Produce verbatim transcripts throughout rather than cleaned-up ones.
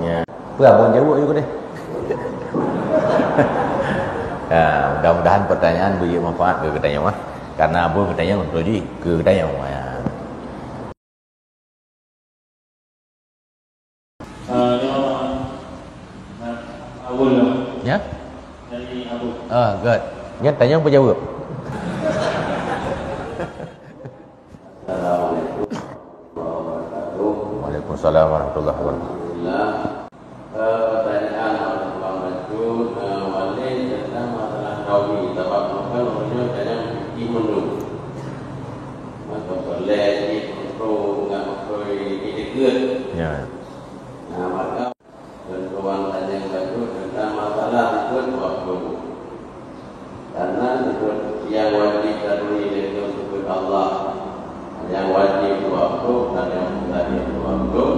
Ya. Peue abon jaweueb juga deh. Ya, mudah-mudahan pertanyaan beuiek manfaat keu geutanyoe, ah. Karena abon geutanyoe untuk jih keu geutanyoe. Ya. Ya? Ah, good. Nyan tanyong peujaweueb. Waalaikumsalam warahmatullahi wabarakatuh. Alhamdulillah. Eh, pertanyaan Abang Bacut, eh, Walid tentang masalah kawi. Sabab bukan ureueng nyoe kadang piti meunduek. Maka boleh jih untuk nggak betul dikeut. Ya. Nah, maka Keuntungan tanyong bacut teuntang masalah sifeuet dua ploh. Karena sifeuet nyang wajéb taturi lé droe sifeuet Allah. Nyang wajéb dua ploh, dan nyang mustahil dua ploh,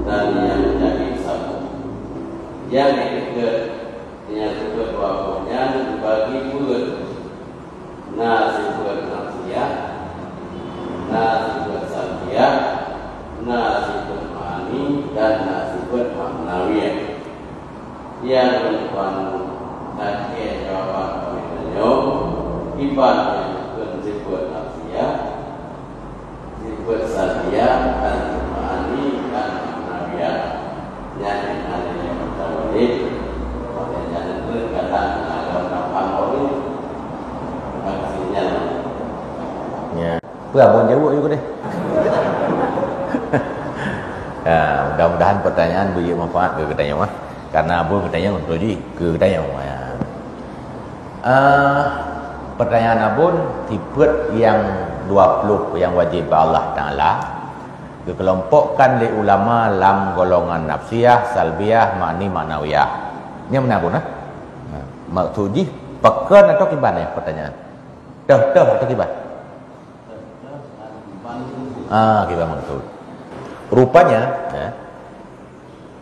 dan nyang jadi satu. Nyang dikeue nyang sifeuet dua ploh nyan dibagi peuet. Na sifeuet nafsiah, na sifeuet salbiah, na sifeuet ma'ani, dan na sifeuet ma'nawiyah. Nyang lôn lakée jawaban keuneuk nyoe, kiban nyang kheun sifeuet nafsiah, sifeuet salbiah dan ma'ani dan ma'nawiyah. Nyan hana lé nyang meutabalik, watée nyan keuh gata na lam kapan Walid. Maksudnya, ya. Peue abon jaweueb juga deh. Ya, mudah-mudahan pertanyaan beuiek manfaat keu geutanyoe, ah. Karena abon geutanyoe untuk jih keu geutanyoe. Ya. Ah, pertanyaan abon, sifeuet nyang dua ploh nyang wajéb bak Allah Taala, geukelompokkan lé ulama lam golongan nafsiah, salbiah, ma'ani, ma'nawiyah. Nyan meunan abon, eh? Nah, maksud jih, pakon atau kiban, eh, pertanyaan? Teuh-teuh atau kiban? Ah, kiban maksud. Rupanya, eh,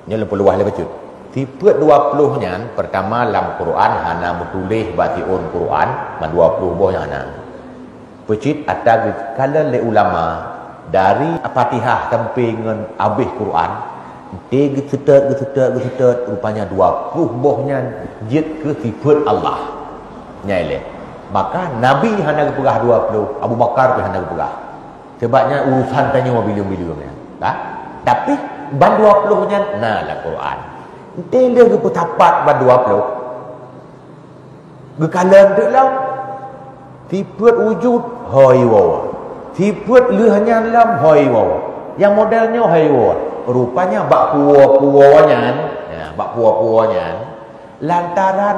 Nyoe lôn peuluwah lé bacut. Sifeuet dua ploh nyan, peurtama lam Quran hana meutuléh bak siôn Quran, mandua ploh boh nyan hana. Peucit ata geukalon lé ulama dari Fatihah sampoe ngon abéh Quran, enté geuseutôt, geuseutôt, geuseutôt, rupanya dua ploh boh nyan jeuet keu sifeuet Allah. Nyan ilée. Maka Nabi hana geupeugah dua ploh, Abu Bakar pih hana geupeugah. Sabab nyan urusan tanyoe bileueng-bileueng nyan, ka? Tapi ban dua ploh nyan na lam Quran. Enté lheueh geupeusapat ban dua ploh, geukalon teuk lom. Sifeuet wujud, hoi woe. Sifeuet lheueh nyan lom, hoi woe. Nyang model nyoe, hoi woe. Rupanya bak puwoe-puwoe nyan, ya, bak puwoe-puwoe nyan, lantaran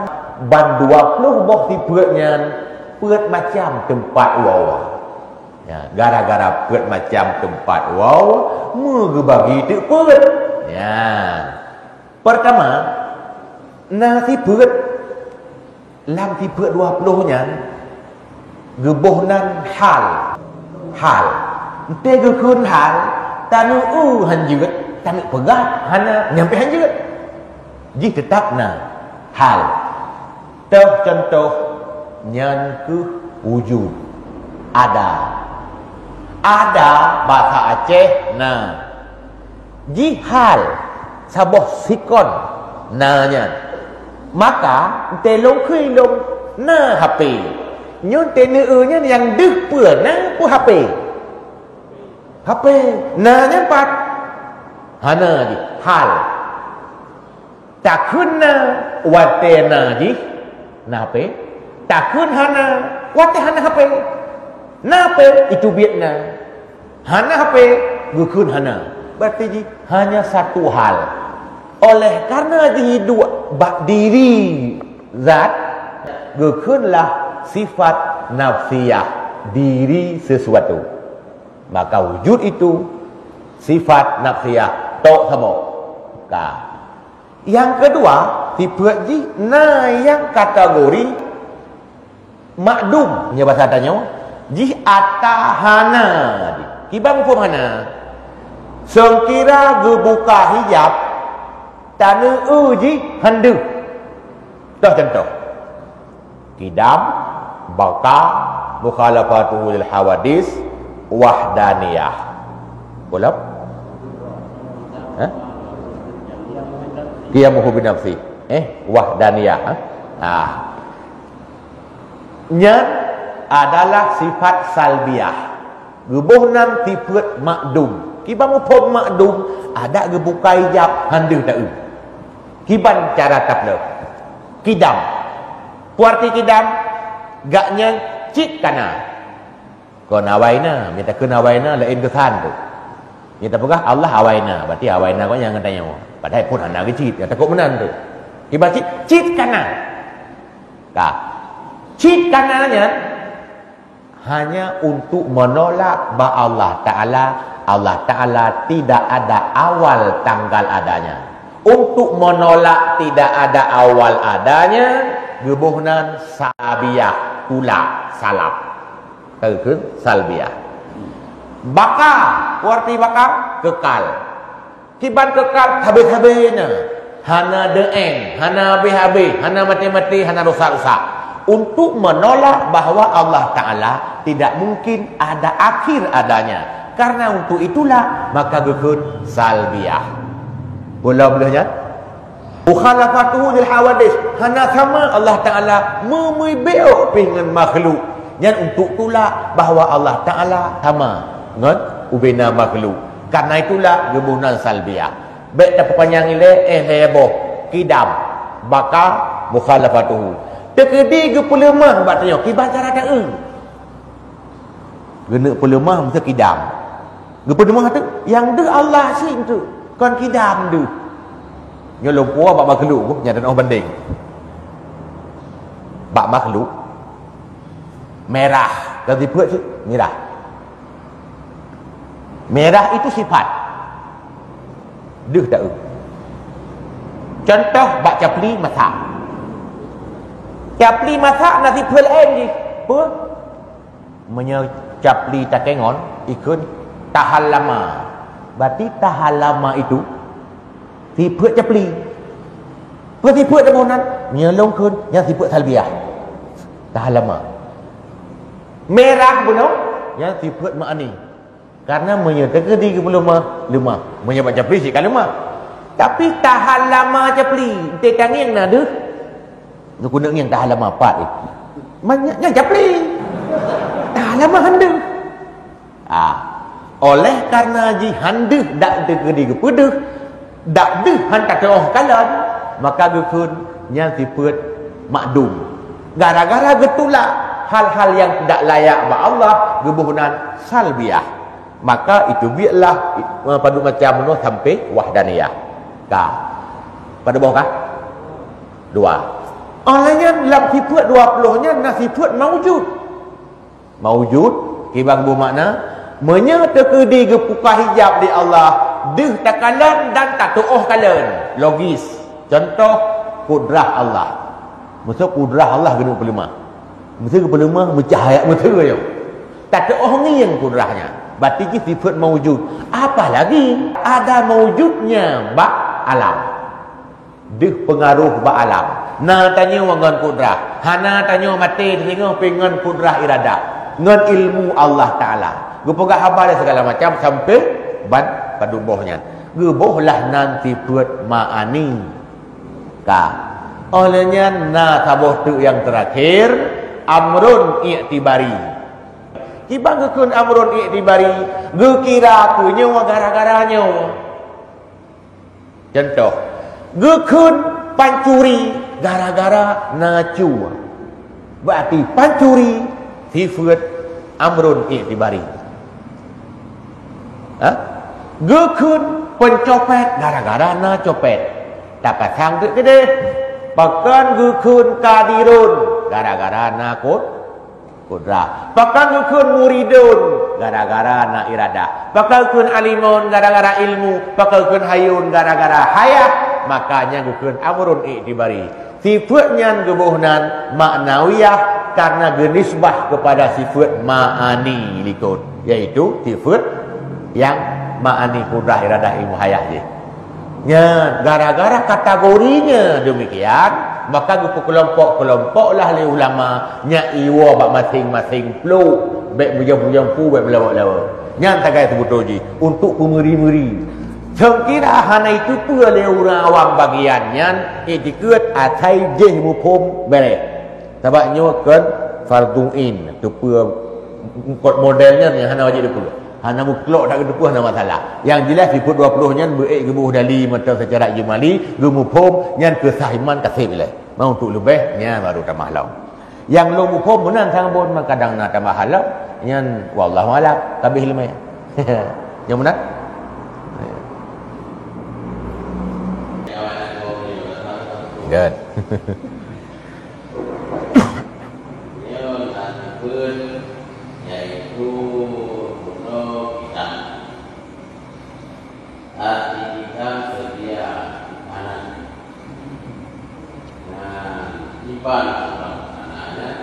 ban dua ploh boh sifeuet nyan peuet macam teumpat woe. Ya, gara-gara peuet macam teumpat woe, meugeubagi teuk peuet. Ya. Peurtama, na sifeuet, lam sifeuet dua ploh nyan, geuboh nan hal. Hal. Enté geukheun hal, taneuk eu hanjeuet, taneuk peugah hana, nyan pih hanjeuet. Jih teutap na hal. Teuh cuntoh, nyan keuh wujud. Ada. Ada, basa Aceh, na. Jih hal, saboh sikon na nyan. Maka, enté lôn kheun lôn na H P. Nyoe enté neueu nyan nyang deuh peue na peue H P. H P, na nyan pat. Hana jih, hal. Takheun na watée na jih na H P, takheun hana watée hana H P. Na H P, itu biet na. Hana H P, geukheun hana. Berarti jih hanya satu hal. Oleh karena jih hidup bak diri zat, geukheunlah sifat nafsiyah diri sesuatu. Maka wujud itu sifat nafsiyah tok saboh. Ka. Nyang keudua, sifeuet jih na nyang kategori makdum, nyoe basa tanyoe, jih ata hana jih. Kiban muphom hana? Seukira geubuka hijab, taneuk eu jih han deuh. Toh contoh. Qidam, baqa, mukhalafatuhu lil hawadits, wahdaniyah. Boleh? Ha? Qiyamuhu binafsi. Eh, wahdaniyah. Ha? Ah. Nyan adalah sifat salbiyah. Geuboh nan sifat makdum. Kiban muphom makdum, adak geubuka hijab, han deuh taeu. Kiban cara tapeuleueh. Kidam. Peue arti kidam? Gak nyan cit kana. Kon awai na, mita kheun awai na laén keusan tu. Mita peugah Allah awai na, berarti awai na kok nyang geutanyoe. Padahai pun hana geucit, nyang takot meunan tu. Kiban cit, cit kana. Ka. Cit kana nyan hanya untuk menolak bak Allah Ta'ala, Allah Ta'ala tidak ada awal tanggal adanya. Untuk menolak tidak ada awal adanya, geuboh nan salbiyah, tulak, salab. Ka geukheun salbiyah. Baqa, peue arti baqa? Kekal. Kiban kekal habéh-habéh na. Hana deueng, hana habéh-habéh, hana maté-maté, hana rusak-rusak. Untuk menolak bahwa Allah Ta'ala tidak mungkin ada akhir adanya. Karena untuk itulah, maka geukheun salbiyah. Peue lom lheueh nyan? Mukhalafatuhu lil hawadits, hana sama Allah Ta'ala meumeubeok pih ngon makhluk. Nyan untuk tulak bahwa Allah Ta'ala sama ngon ubena makhluk. Karena itulah geuboh nan salbiyah. Bék tapeupanyang ilée, eh, lhée boh, kidam, baqa, mukhalafatuhu. Teukeudi geupeuleumah bak tanyoe, kiban cara taeu. Geuneuk peuleumah meusti kidam. Geupeuleumah tu, nyang deuh Allah cit tu, kon kidam deuh. Nyoe lom peue bak makhluk, nyan tanoh bandeng. Bak makhluk, merah, ka sifat cit, merah. Merah itu sifat. Deuh taeu. Contoh, bak capli masak. Capli masak na sifat laén jih. Peue? Meunyoe capli takengon, ikheun tahalama. Berarti tahalama itu sifat capli. Peue sifat deungon nan? Meunyoe lôn kheun, nyan sifat salbiyah. Tahalama. Merah bunoe, nyan sifat ma'ani. Karena meunyoe teukeudi geupeuleumah, leumah. Meunyoe bak capli cit ka leumah. Tapi tahalama capli, teutangieng na deuh. Nyoe keuneuk ngieng tahalama pat, eh. Man, nyan, nyan capli. Tahalama han deuh. Ah, oleh karena jih han deuh dak teukeudi geupeudeuh, dak deuh han tateuoh kalon, maka geukheun nyan sifat makdum. Gara-gara geutulak hal-hal nyang tidak layak bak Allah, geuboh nan salbiyah. Maka itu biaklah, eh, padub macam nyoe sampai wahdaniyah. Ka. Padub boh ka? Dua. Oleh nyan lam sifat dua ploh nyan na sifat maujud. Maujud, kiban bumakna, meunyoe teukeudi geubuka hijab lé Allah, deuh takalon dan tateuoh kalon. Logis. Contoh, kudrah Allah. Meusti kudrah Allah geuneuk peuleumah. Meusti geupeuleumah meucahya meuteue nyoe. Tateuoh ngieng kudrah nyan. Berarti jih sifat maujud. Apalagi ada maujudnya bak alam. Deuh peungaroh bak alam. Na tanyoe ngon kudrah. Hana tanyoe maté singoh pih ngon kudrah iradah. Ngon ilmu Allah Ta'ala. Geupeugah haba dan segala macam sampai ban padub boh nyan. Geuboh lah nan sifat ma'ani. Ka. Óh lheueh nyan na saboh teuk nyang teurakhir, amrun i'tibari. Kiban geukheun amrun i'tibari, geukira keu nyoe gara-gara nyoe. Contoh, geukheun pancuri gara-gara na cue. Berarti pancuri sifat amrun i'tibari. Ha? Geukheun pencopet gara-gara na copet. Tapasang teuk keudeh. Pakon geukheun kadirun gara-gara na kut-, kudrah. Pakon geukheun muridun gara-gara na iradah. Pakon geukheun alimun gara-gara ilmu. Pakon geukheun hayyun gara-gara hayah. Makanya geukheun amrun i'tibari. Sifat nyan geuboh nan ma'nawiyah karena geunisbah kepada sifat ma'ani likot, yaitu sifat nyang ma'ani, kudrah, iradah, ilmu, hayah jih. Nyan, gara-gara kategorinya demikian, maka geupeukelompok-kelompoklah lé ulama nyan iwoe bak maséng-maséng plôk, bék meujampu-jampu, bék meulawa-lawa. Nyan tagai seubutoe jih untuk peumeuri-meuri. Seukira hana jiteupeue lé ureuëng awam bagian nyan, iktikeuet asai jih muphom béreh. Sabab nyoe kon fardhu ain, teupeue kot model nyan nyang hana wajéb teupeue. Hana mutlak that geuteupeue, hana masalah. Nyang jeulaih sifeuet dua ploh nyan beuék geuboh dali mantong seucara ijmali, geumuphom nyan keu sah iman ka sép ilée. Ma untuk leubeh, nyan baru tamah lom. Nyang lôn muphom meunan sang bon, meunan kadang na tamah lom, nyan wallahu a'lam, ka abéh ileumé. Nyang meunan? Good. Nyoe na teupeue, yaitu bunoe kitab. Arti kitab setia anak. Nah, simpan anak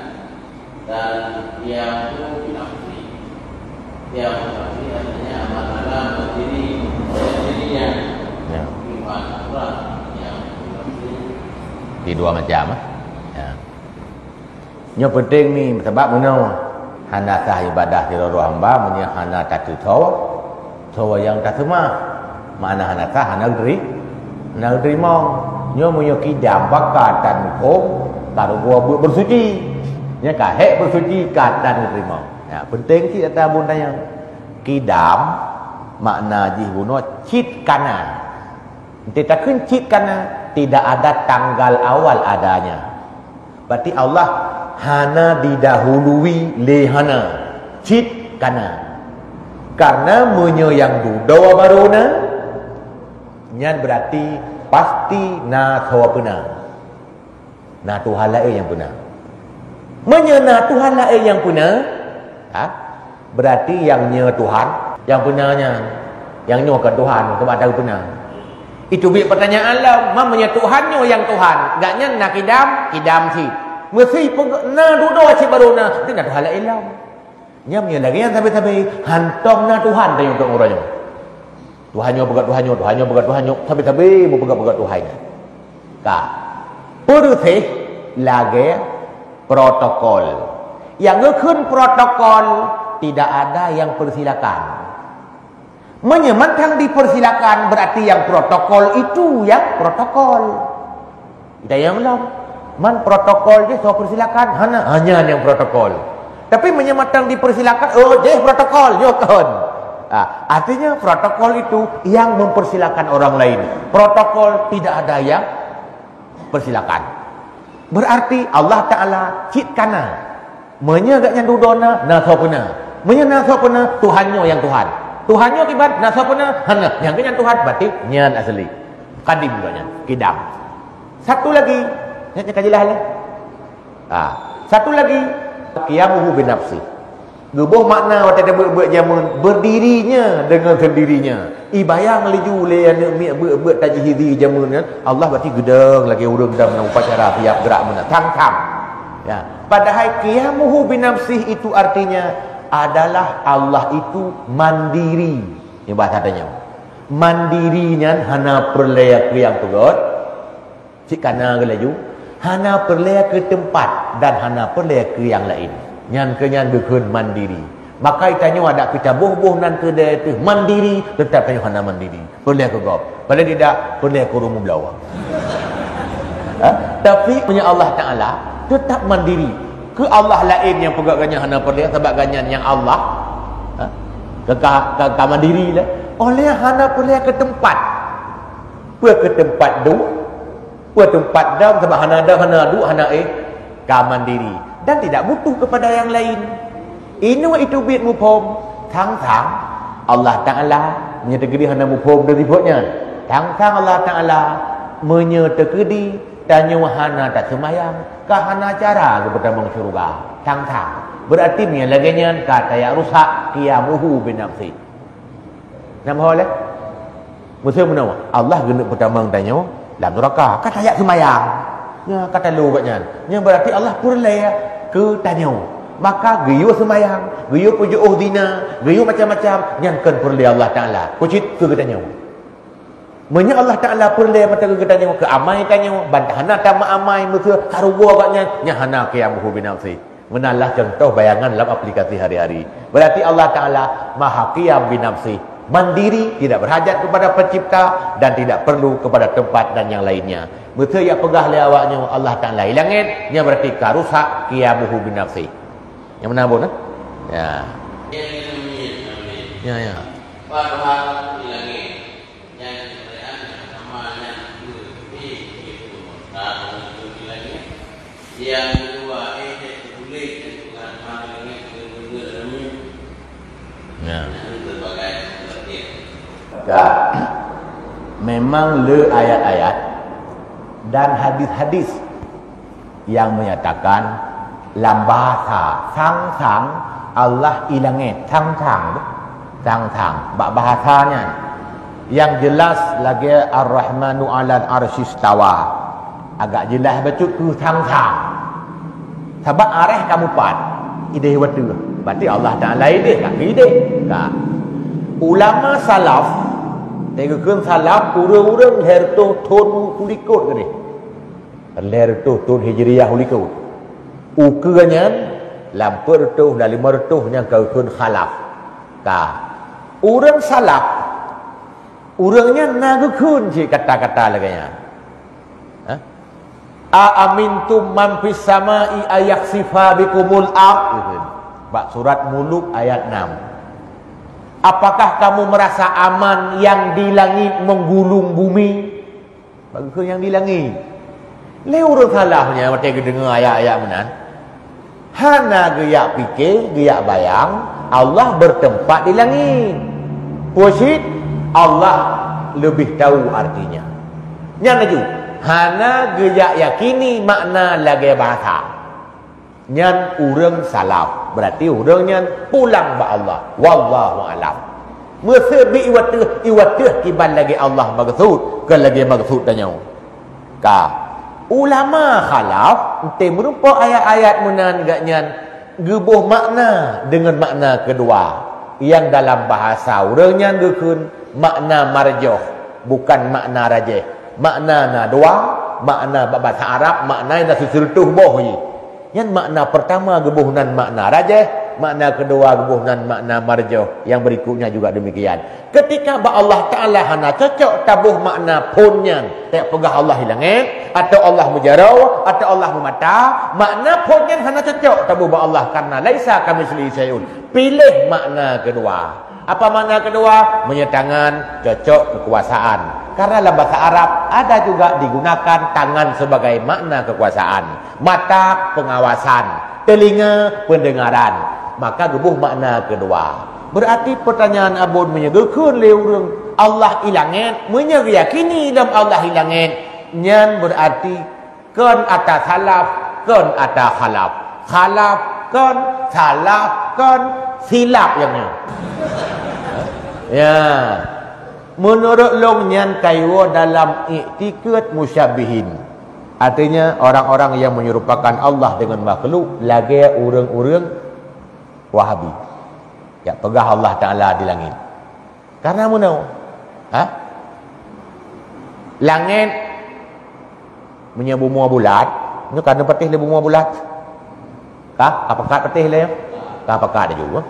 dan dia tu binafsi. Dia binafsi artinya amat anak berdiri, oleh dirinya. Ya. Simpan anak yang binafsi. Di dua macam, eh? Ya. Nyoe peunteng ni, sabab meunoe hana sah ibadah sidroe hamba meunyoe hana tateusoe, soe nyang taseumah. Makna hana sah, hana geuteri-, hana geuteurimong. Nyoe meunyoe kidam baka tan muphom, ka rugoe beuet beusuci. Nyoe ka hék beusuci, ka tan geuteurimong. Ya, peunteng cit ata bun tanyong. Kidam makna jih bunoe cit kana. Enti takheun cit kana, tidak ada tanggal awal adanya. Berarti Allah hana didahului lé hana. Cit kana. Karena meunyoe nyang dudoe barô na, nyan berarti pasti na soe peuna. Na Tuhan laén nyang peuna. Meunyoe na Tuhan laén nyang peuna, ha? Berarti nyang nyoe Tuhan, nyang peuna nyan, nyang nyoe kon Tuhan, teuma tapeuna. Itu biet pertanyaan lom, ma meunyoe Tuhan nyoe nyang Tuhan, gobnyan na kidam, kidam cit. Meusé peugah na dudoe cit barô na, berarti na Tuhan laén lom. Nyan meunyoe lagée nyan sabe-sabe, hantom na Tuhan tanyoe untuk uroe nyoe. Tuhan nyoe peugah Tuhan nyoe, Tuhan nyoe peugah Tuhan nyoe, sabe-sabe meupeugah-peugah Tuhan nyan. Ka. Peureuséh lagée protokol. Nyang geukheun protokol, tidak ada yang persilakan. Meunyoe mantong dipersilakan, berarti nyang protokol itu nyang protokol. Geutanyoe lom, man protokol jih soe persilakan? Hana, hanya nyang protokol. Tapi meunyoe mantong dipersilakan, oh, jih protokol, nyoe kon. Ah, artinya protokol itu yang mempersilakan orang lain. Protokol tidak ada yang persilakan. Berarti Allah Taala cit kana. Meunyoe gobnyan dudoe na, na soe peuna. Meunyoe na soe peuna, Tuhan nyoe nyang Tuhan. Tuhan nyoe kiban, na soe peuna, hana. Nyang gobnyan Tuhan, berarti nyan asli. Kadim gobnyan, kidam. Satu lagi, nyan ka jeulaih lé. Ha, satu lagi, qiyamuhu binafsi. Geuboh makna watée tabeuet-beuet jameun, berdirinya dengan sendirinya. Ibayang laju lé aneuëk miet beuet-beuet tajhizi jameun nyan, Allah berarti geudong lagée ureuëng dam na upacara siap geurak meunan. Thang-thang. Ya. Padahai qiyamuhu binafsih itu artinya adalah Allah itu mandiri. Ini bahasa tanya. Mandiri nyan hana peureulée keu nyang peugét. Cit kana geulaju, hana peureulée keu teumpat dan hana peureulée keu nyang laén. Nyan keuh nyan geukheun mandiri. Maka tanyoe adak keu taboh-boh nan keudeh teuh mandiri, teutap tanyoe hana mandiri. Peureulée keu gob. Padahai tidak peureulée keu ureuëng meubloe. Ha? Tapi meunyoe Allah Taala teutap mandiri. Keu Allah laén nyang peugah gobnyan hana peureulée, sabab gobnyan nyang Allah. Ha? Ka, ka, ka, ka mandiri lah. Oleh hana peureulée keu teumpat. Peue keu teumpat duek? Peue teumpat dam, sabab hana dam, hana duek, hana éh, ka mandiri dan tidak butuh kepada yang lain. Inoe itu biet muphom, thang-thang Allah Taala meunyoe teukeudi hana muphom dari buet nyan. Thang-thang Allah Taala meunyoe teukeudi tanyoe hana taseumayang, ka hana cara geupeutamong syeuruga. Thang-thang. Berarti meunyoe lagée nyan ka tajak rusak qiyamuhu binafsi. Nyan ho lé. Meusé meunoe, Allah geuneuk peutamong tanyoe lam nuraka. Ka tajak seumayang. Nya ka talo gobnyan. Nyan berarti Allah peureulée keu tanyoe. Maka geuyue seumayang, geuyue peujiôh zina, geuyue macam-macam, nyan kon peureulée Allah Taala. Keu cit keu geutanyoe. Meunyoe Allah Taala peureulée mata keu geutanyoe, keu amai tanyoe, ban hana tameuamai meusé ka rugoe gobnyan, nyan hana qiyamuhu binafsi. Meunan lah contoh bayangan lam aplikasi hari-hari. Berarti Allah Taala maha qiyam binafsi. Mandiri, tidak berhajat kepada pencipta dan tidak perlu kepada tempat dan yang lainnya. Beutôi jak peugah lé awak nyoe Allah Taala i langét, nyan berarti ka rusak qiyamuhu binafsih. Nyang meunan bunoe? Ya. Ya, ya. Nyang keudua, eh, teutuléh dan Tuhan Maha Langét ngon Bumoe. Ya. Nyan berbagai pengertian. Ya. Memang le ayat-ayat dan hadis-hadis yang menyatakan lam bahasa sang-sang Allah i langét, sang-sang tu. Sang-sang bak bahasa nyan. Yang jelas lagée Ar-Rahmanu 'alal 'arsy istawa. Agak jelas bacut keu sang-sang. Sabab arah ka mupat. Idéh watée. Berarti Allah Taala idéh, ka idéh. Ka. Ulama salaf, teugeukheun salaf, ureuëng-ureuëng lhée reutôh thon u likot keudéh. Lhée reutôh thon Hijriah u likot. Ukeue nyan, lam peuet reutôh dan lima reutôh nyan ka geukheun khalaf. Ka. Ureuëng salaf, ureuëng nyan na geukheun cit kata-kata lagée nyan. Ha? "A amintum man fis sama'i ayakhsifa bikumul ard?" Geukheun. Bak surat Muluk ayat enam. "Apakah kamu merasa aman yang di langit menggulung bumi?" Bak geukheun nyang di langét. Lé ureuëng salaf nyan watée geudeungoe ayat-ayat meunan, hana geujak pike, geujak bayang, Allah bertempat di langét. Peue cit? Allah lebih tahu artinya. Nyan laju, hana geujak yakini makna lagée bahasa. Nyan ureuëng salaf, berarti ureuëng nyan pulang bak Allah. Wallahu alam. Meuseubi iwateuh, iwateuh kiban lagée Allah maksud, kon lagée maksud tanyoe. Ka. Ulama khalaf, enteuk meurumpok ayat-ayat meunan gobnyan geuboh makna deungon makna keudua. Nyang dalam bahasa ureuëng nyan geukheun makna marjoh, bukan makna rajéh. Makna na dua, makna bak bahasa Arab, makna nyang na siseuleutoh boh jih. Nyan makna pertama geuboh nan makna rajéh, makna keudua geuboh nan makna marjoh, yang berikutnya juga demikian. Ketika bak Allah Taala hana cocok taboh makna phon nyan, tak peugah Allah i langét, atau Allah meujaroe, atau Allah meumata, makna phon nyan hana cocok taboh bak Allah karena laisa kamitslihi syai'un. Piléh makna keudua. Apa makna keudua? Meunyoe tangan cocok kekuasaan. Karena lam bahasa Arab ada juga digunakan tangan sebagai makna kekuasaan, mata pengawasan, telinga pendengaran. Maka geuboh makna keudua. Berarti pertanyaan abon meunyoe geukheun lé ureuëng Allah i langét, meunyoe geuyakini lam Allah i langét, nyan berarti kon ata salaf, kon ata khalaf. Khalaf kon, salaf kon, silap nyang nyoe. Ya. Menurut lôn nyan kayue dalam iktikad musyabbihin. Artinya orang-orang yang menyerupakan Allah dengan makhluk lagée ureuëng-ureuëng Wahabi. Jak peugah Allah Taala di langét. Karena meunoe, ha? Langét meunyoe bumoe bulat, nyoe ka neupatéh lé bumoe bulat. Ka, ka pakat patéh lé? Ka pakat laju.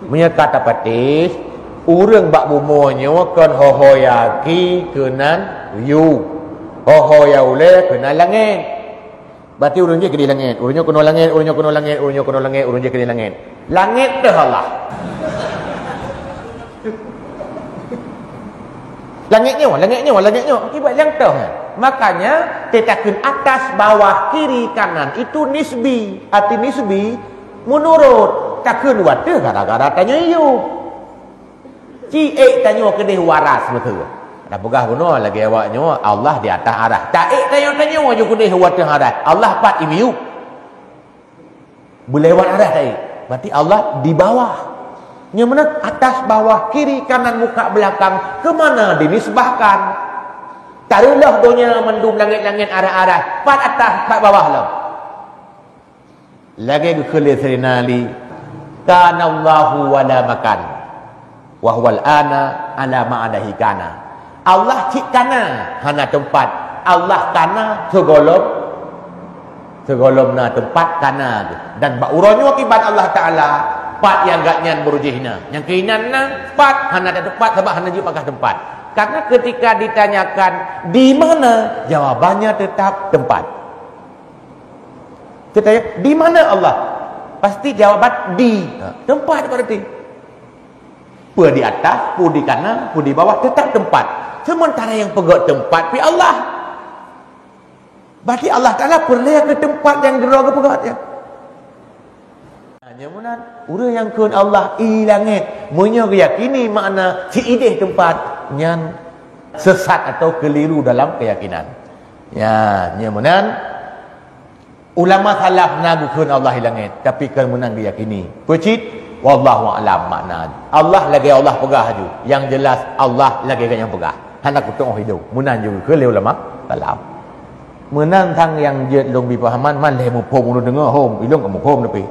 Meunyoe ka tapatéh, ureuëng bak bumoe nyoe kon ho-ho nyang aki keunan yub. Ho-ho nyang ulée keunan langét. Berarti ureuëng jih keudéh langét, ureuëng nyoe keunoe langét, ureuëng nyoe keunoe langét, ureuëng nyoe keunoe langét, ureuëng jih keudéh langét. Langét teuh Allah. Langét nyoe, langét nyoe, langét nyoe. Akibat nyang teuh. Makanya, teutakheun atas, bawah, kiri, kanan itu nisbi. Arti nisbi, menurut. Takheun wateuh gara-gara tanyoe yub. Ci ék tanyoe keudéh waras beutôi. Tapeugah bunoe lagée awak nyoe, Allah di atas arah. Ta ék tanyoe-tanyoe ju keudéh wateuh arah. Allah pat i miyub. Beulewat arah ta ék. Berarti Allah di bawah. Nyoe meunan atas, bawah, kiri, kanan, muka, belakang, keu mana dinisbahkan? Tareuloh donya mandum langét-langét arah-arah, pat atas, pat bawah lom. Lagée geukheun lé Saidina Ali, "Kana Allahu wa la makan, wa huwal ana ala ma adahi kana." Allah cit kana, hana teumpat. Allah kana sigohlom, sigohlom na teumpat kana. Dan bak uroe nyoe kiban Allah Taala, Pat nyang gobnyan beurujih na. Nyang keuinan na, pat hana ada tempat, sabab hana jeuet peugah tempat. Karena ketika ditanyakan di mana, jawabannya tetap tempat. Kita ya, di mana Allah? Pasti jawaban di. Ha, tempat berarti. Pue di atas, pue di kanan, pue di bawah, tetap tempat. Sementara nyang peugah tempat pi Allah. Berarti Allah Taala peureulée keu tempat nyang droe geupeugah nyan. Nyan meunan, ureuëng nyang kheun Allah i langét, meunyoe geuyakini makna siideh tempat, nyan sesat atau keliru dalam keyakinan. Ya, nyan meunan, ulama salaf na geukheun Allah i langét, tapi kon meunan geuyakini. Peue cit? Wallahu a'lam makna. Allah lagée Allah peugah aju. Yang jelas, Allah lagée geuh nyang peugah. Hana kutu'oh idong. Meunan juga geukheun lé ulama salaf. Meunan sang nyang jeuet lôn bi pahaman, man lé muphom ulôn deungoe hom, ilôn ka muphom tapi.